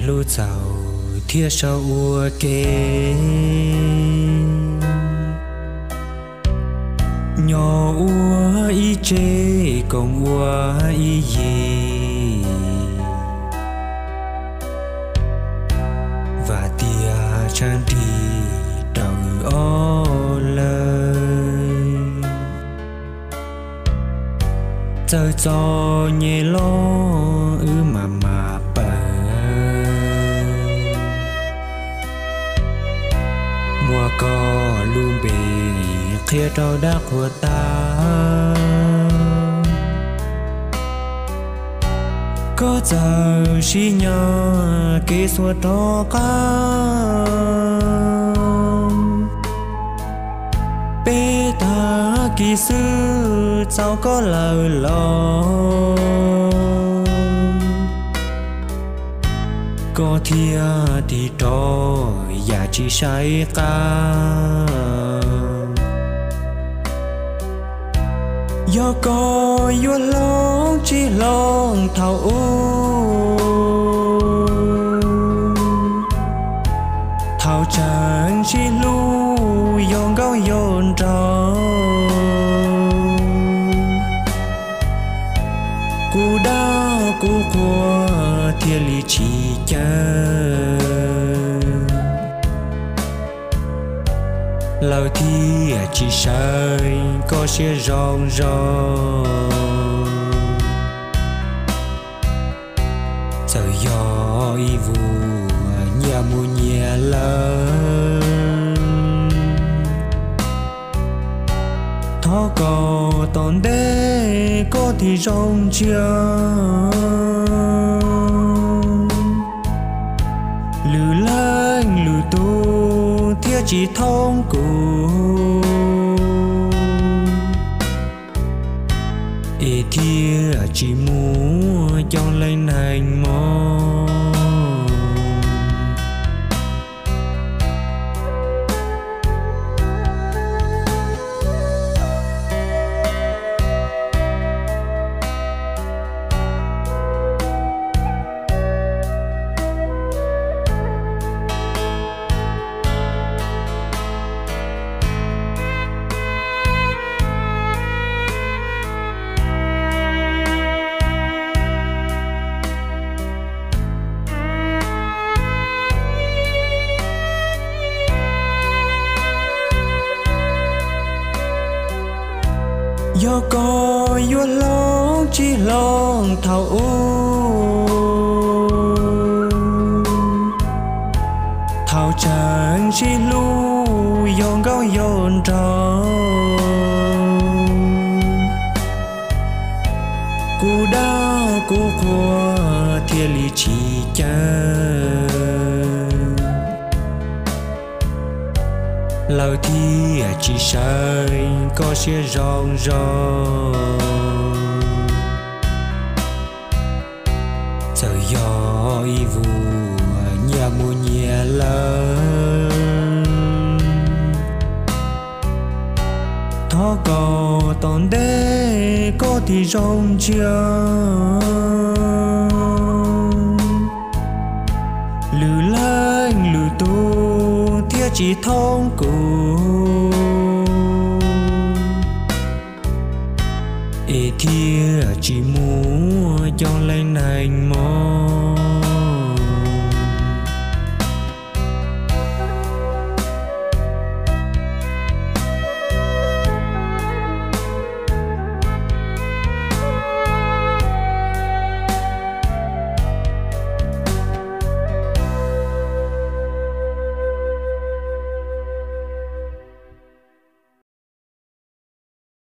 hlub txaus thiab sau ua ke. Nyob ua ib tsev koom ua ib yig, vam tias tshaj nrig rau wb ob leeg. Txawm txom nyem los wb mam mam pawg, muab koj lub npe qhia rau dab qhuas tag. Koj txawm sib nyiam kev xuas rov qab, peb tag kis xwb txaus koj lawm los, koj thiaj tig rov yam tsis saib qab. Yog koj yuav hloov tsis hloov thaum ub, thaum tseem sib hlub yog nkauj yog nraug, kuv dab kuv qhua thiaj li tsis caw, lawv thiaj tsis sawv koj siab zoo zoo. Txawm yog ib vuag nyias mus nyias lawm, thov kom tom ntej koj thiaj zoo ntsia, lwm leej lwm tus thiaj tsis thoob kuv, es thiaj tsis muaj coob leej neeg mob. Yog koj yuav hloov tsis hloov thaum ub, thaum tseem sib hlub yog nkauj yog nraug, kuv dab kuv qhua thiaj li tsis caw, lawv thiaj tsis sawv koj siab zoo zoo. Txawm yog ib vuag nyias mus nyias lawm, thov kom tom ntej koj thiaj zoo ntsia, lwm leej lwm tus thiaj tsis thoob kuv, es thiaj tsis muaj coob leej neeg mob.